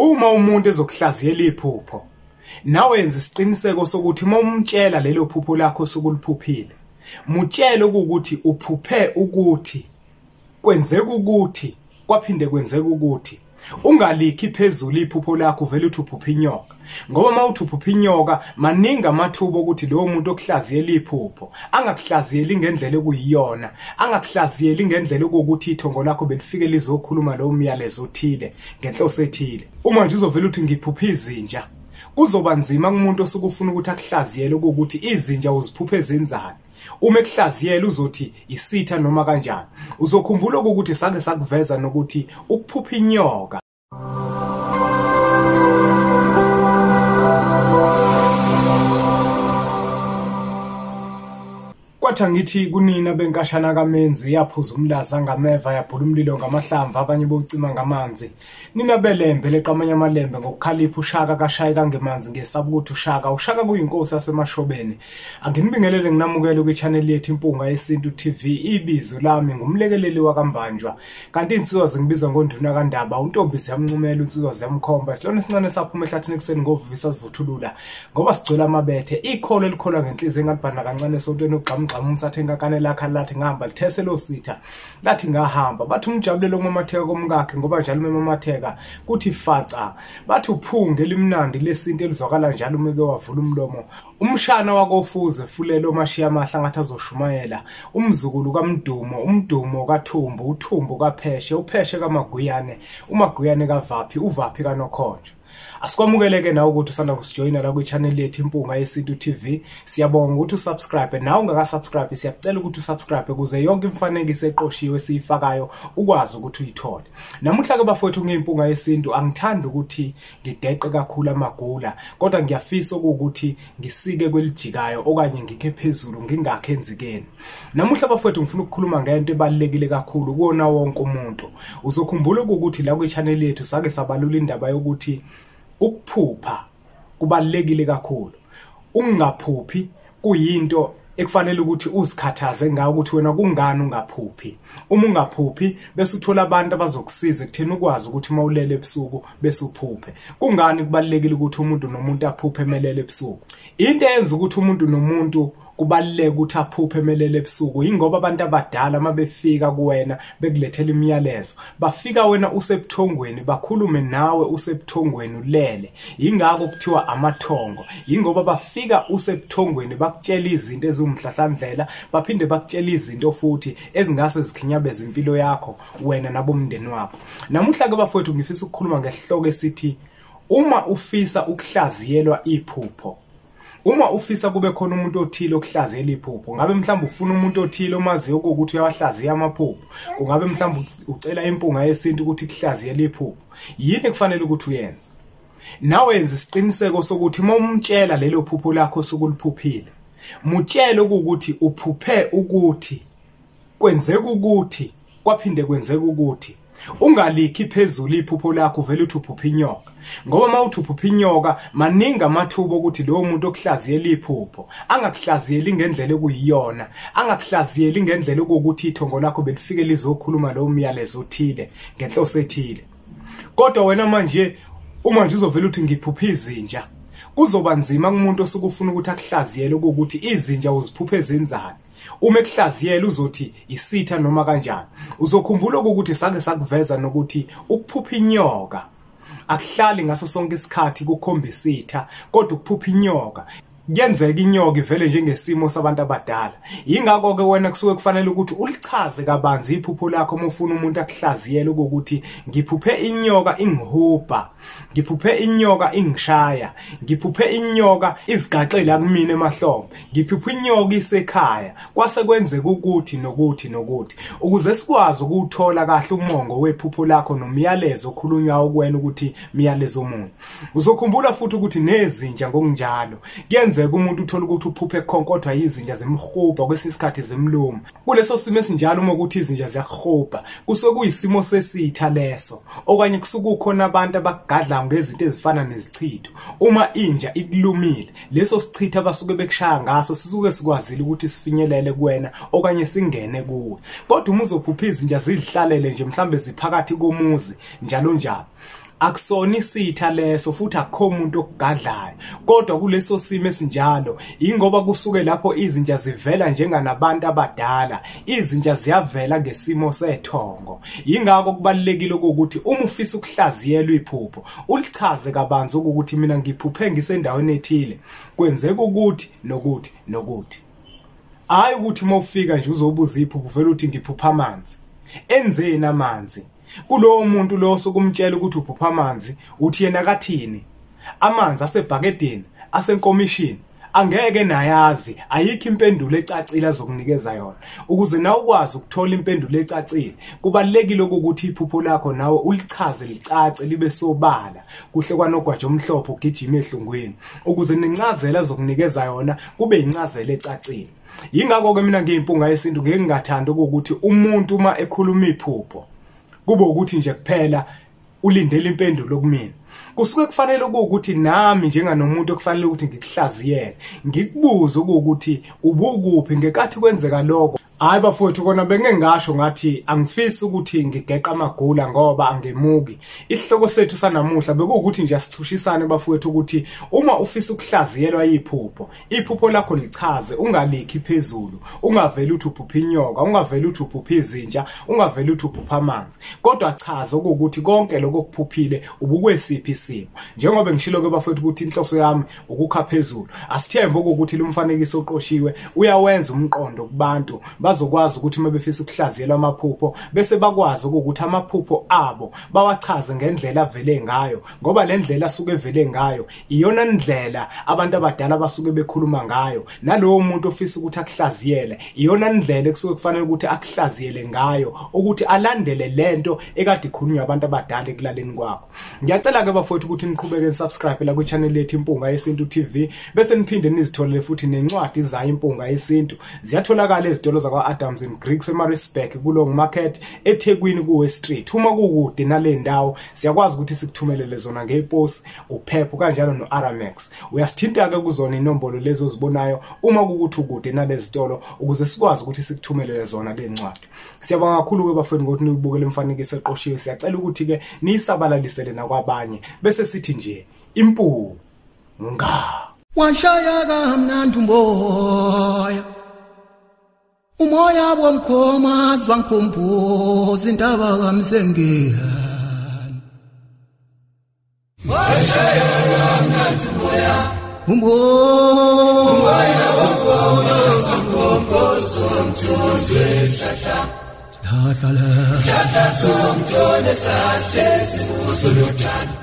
Uma umuntu ezokuhlaziyela iphupho, nawe yenza isiqiniseko sokuthi uma umtshela lelo phupho lakho osukuliphuphile, mutshele ukuthi uphuphe ukuthi kwenzeka ukuthi kwaphinde kwenzeka ukuthi. Ungalikhi phezulu iphupho lakho uvele uthi uphupha inyoka, ngoba uma uthi uphupha inyoka maningi amathuba okuthi lowo muntu okuhlaziyela iphupho angakuhlaziyeli ngendlela ekuyiyona, angakuhlaziyeli ngendlela okuwukuthi ithongo lakho belifike lizokhuluma lowo myalezo othile ngenhloso ethile. Uma nje uzovela uthi ngiphupha izinja, kuzoba nzima kumuntu osuke ufuna ukuthi akuhlaziyele ukuthi izinja uziphuphe zenzani. Uma ekuhlaziyela uzothi isitha noma kanjani. Uzokhumbula ukuthi sake sakuveza nokuthi ukuphupha inyoka kwathi angithi kunina benkashana kaMenzi yaphuza umlaza ngameva yabhula umlilo ngamahlamvu abanye bocima ngamanzi. Nina belembe leqamanye amalembe ngokukhalipha uShaka kashaye kangemanzi ngesaba ukuthi uShaka kuyinkosi yaseMashobeni. Anginibingelele nginamukele kwi-channel yethu Impunga Yesintu TV. Ibizo lami ngumlekeleli wakaMbanjwa, kanti insizwa zingibiza ngonduna kaNdaba. Untombi ziyamncumela, insizwa ziyamkhomba. Isilwane esincane saphuma ehlathini ekuseni ngovivi sivuthulula ngoba sigcwele amabethe. Ikholo elikholwa ngenhliziyo engalibhana kancane esontweni ugqamgqama umsathe enkakane lakha lathi ngihamba lithese lo sitha lathi ngahamba. Bathi umjabulelo kumamatheka komkakhe ngoba njalo umematheka kuthi faca. Bathi uphunge elimnandi lesintu elizwakala njalo umeke wavula umlomo. Umshana wakofuze fulelo mashiya amahla ngathi azoshumayela. Umzukulu kaMdumo, umdumo kaThumbu, uThumbu kaPheshe, uPheshe kaMaguyane, uMaguyane kaVaphi, uVaphi kaNokhonjo. Asikwamukeleke nawe ukuthi usanda kusijoyina la kwi-channel yethu Impunga Yesintu TV. Siyabonga ukuthi usubscribe, nawe ungaka-subscribe siyakucela ukuthi usubscribe ukuze yonke imifanekiso eqoshiwe esiyifakayo ukwazi ukuthi uyithole. Namuhla ke bafowethu ngeimpunga yesintu angithandi ukuthi ngigeqe kakhulu amagula, kodwa ngiyafisa ukuthi ngisike kwelijikayo okanye ngikhe phezulu ngingakhe enzikeni. Namuhla bafowethu ngifuna ukukhuluma ngento ebalulekile kakhulu kuwona wonke umuntu. Uzokhumbula ukuthi la kwi-channel yethu sake sabalula indaba yokuthi ukuphupha kubalulekile kakhulu. Ungaphuphi kuyinto ekufanele ukuthi uzikhathaze ngayo ukuthi wena kungani ungaphuphi. Uma ungaphuphi bese uthola abantu abazokusiza ekutheni ukwazi ukuthi uma ulele ebusuku bese uphuphe. Kungani kubalulekile ukuthi umuntu nomuntu aphuphe emelele ebusuku? Into eyenza ukuthi umuntu nomuntu kubaluleke ukuthi aphuphe emelele ebusuku yingoba abantu abadala uma befika kuwena bekulethela imiyalezo, bafika wena usebuthongweni bakhulume nawe usebuthongweni ulele. Yingakho kuthiwa amathongo, yingoba bafika usebuthongweni bakutshela izinto eziwumhlahlandlela, baphinde bakutshela izinto futhi ezingase zikhinyabeze impilo yakho wena nabomndeni wakho. Namuhla ke bafowethu ngifisa ukukhuluma ngesihloko esithi uma ufisa ukuhlaziyelwa iphupho. Uma ufisa kube khona umuntu othile okuhlaziyela iphupho, ngabe mhlawumbe ufuna umuntu othile omaziyo ukuthi uyawahlaziya amaphupho, kungabe mhlawumbe ucela impunga yesintu ukuthi ikuhlaziyele iphupho, yini ekufanele ukuthi uyenze? Nawe yenza isiqiniseko sokuthi uma umtshela lelo phupho lakho osukuliphuphile, mutshele ukuthi uphuphe ukuthi kwenzeka ukuthi kwaphinde kwenzeka ukuthi. Ungalikhi phezulu iphupho lakho uvele uthi uphupha inyoka, ngoba uma uthi uphupha inyoka maningi amathuba okuthi lowo muntu okuhlaziyela iphupho angakuhlaziyeli ngendlela ekuyiyona, angakuhlaziyeli ngendlela okuwukuthi ithongo lakho belifike lizokhuluma lowo myalezo othile ngenhloso ethile. Kodwa wena manje uma nje uzovela uthi ngiphupha izinja, kuzoba nzima kumuntu osuke ufuna ukuthi akuhlaziyele ukuthi izinja uziphuphe zenzani. Uma ekuhlaziyela uzothi isitha noma kanjani. Uzokhumbula ukuthi sake sakuveza nokuthi ukuphupha inyoka akuhlali ngaso sonke isikhathi kukhomba isitha, kodwa ukuphupha inyoka kuyenzeka inyoka ivele njengesimo sabantu abadala. Yingakho ke wena kusuke kufanele ukuthi ulichaze kabanzi iphupho lakho uma ufuna umuntu akuhlaziyele ukuthi ngiphuphe inyoka ingihubha, ngiphuphe inyoka ingishaya, ngiphuphe inyoka izigaxela kumina emahlombe, ngiphuphe inyoka isekhaya, kwase kwenzeka ukuthi nokuthi nokuthi, ukuze sikwazi ukuthola kahle umongo wephupho lakho nomyalezo okhulunywayo kuwena ukuthi myalezo muni. Uzokhumbula futhi ukuthi nezinja ngokunjalo kuyenzeka umuntu uthola ukuthi uphuphe khonkothwa izinja zimhubha, kwesinye isikhathi zimluma. Kuleso simo esinjalo uma ukuthi izinja ziyahubha kusuke kuyisimo sesitha leso, okanye kusuke kukhona abantu abakugadlayo ngezinto ezifana nezichitho. Uma inja ikulumile, leso sichitho abasuke bekushaya ngaso sisuke sikwazile ukuthi sifinyelele kuwena okanye singene kuwe. Kodwa uma uzophupha izinja zidlalele nje mhlambe ziphakathi komuzi njalo njalo, Akusona isitha leso futhi akukho umuntu okugadlayo, kodwa kuleso simo esinjalo ingoba kusuke lapho izinja zivela njenganabantu abadala, izinja ziyavela ngesimo sethongo. Yingakho kubalulekile ukuthi uma ufisa ukuhlaziyelwa iphupho ulichaze kabanzi ukuthi mina ngiphuphe ngisendaweni ethile, kwenzeka ukuthi nokuthi nokuthi. Hayi ukuthi uma ufika nje uzobuza iphupho uvela uthi ngiphupha amanzi. Enzeni amanzi? Kulowo muntu lo osukumtshela ukuthi uphupha amanzi, uthi yena kathini? Amanzi asebhakedeni, asenkomishini, angeke nayazi, ayikho impendulo ecacile azokunikeza yona. Ukuze nawe ukwazi ukuthola impendulo ecacile, kubalulekile ukuthi iphupho lakho nawe ulichaze licace libe sobala, kuhle kwanogwaja omhlophe ugijima ehlungwini, ukuze nencazelo azokunikeza yona kube incazelo ecacile. Yingakho-ke mina ngiyimpunga yesintu ngeke ngingathandi ukuthi umuntu uma ekhuluma iphupho kube ukuthi nje kuphela ulindele impendulo kumina. Kusuke kufanele ukuthi nami njenganomuntu okufanele ukuthi ngikuhlaziyele, ngikubuze ukuthi ubukuphi ngenkathi kwenzeka lokho. Hayi bafowethu, kona bengeke ngasho ngathi angifisi ukuthi ngigeqa amagula ngoba angemuki. Isihloko sethu sanamuhla bekuwukuthi nje asithushisane bafowethu ukuthi uma ufisa ukuhlaziyelwa iphupho, iphupho lakho lichaze, ungalikhi phezulu, ungaveli uthi uphupha inyoka, ungaveli uthi uphupha izinja, ungaveli uthi uphupha amanzi, kodwa chaza ukuthi konke lokho okuphuphile ubukwesiphi isimo. Njengoba ngishilo ke bafowethu ukuthi inhloso yami ukukha phezulu, asithembe ukuthi lo mfanekiso oqoshiwe uyawenza umqondo kubantu bazokwazi ukuthi uma befisa ukuhlaziyelwa amaphupho bese bakwazi ukuthi amaphupho abo bawachaze ngendlela avele ngayo, ngoba le ndlela asuke evele ngayo iyona ndlela abantu abadala basuke bekhuluma ngayo, nalowo muntu ofisa ukuthi akuhlaziyele iyona ndlela ekusuke kufanele ukuthi akuhlaziyele ngayo, ukuthi alandele lento ekade ikhulunywa abantu abadala ekulaleni kwakho. Ngiyacela ke bafowethu ukuthi niqhubeke nisubscribe la kwi-channel yethu Impunga Yesintu TV, bese niphinde nizitholele futhi nencwadi zayo Impunga Yesintu. Ziyatholakala ezitolo zakwa-Adams and Griggs eMaritzburg, kuLong Market, eThekwini ku-West Street. Uma kukude nale ndawo siyakwazi ukuthi sikuthumelele zona ngeposi, uphepho kanjalo no-Aramex. Uyasithinta-ke kuzona inombolo lezo ozibonayo uma kukuthi ukude nalezi zitolo, ukuze sikwazi ukuthi sikuthumelele zona le ncwadi. Siyabonga kakhulu-ke bafowethu ngokuthi niyibukele umfanekiso eqoshiwe. Siyacela ukuthi-ke niyisabalalisele nakwabanye, bese sithi nje impunga. Washaya kamnandi umoya, umoya womkhomazi wangikhumbuza indaba kaMsengiyana. Washaya kamnandi umoya, umoya womkhomazi wangikhumbuza umthunzi wesihlahla, hlahla hlahla somthole sasihlezi kuso lotshani.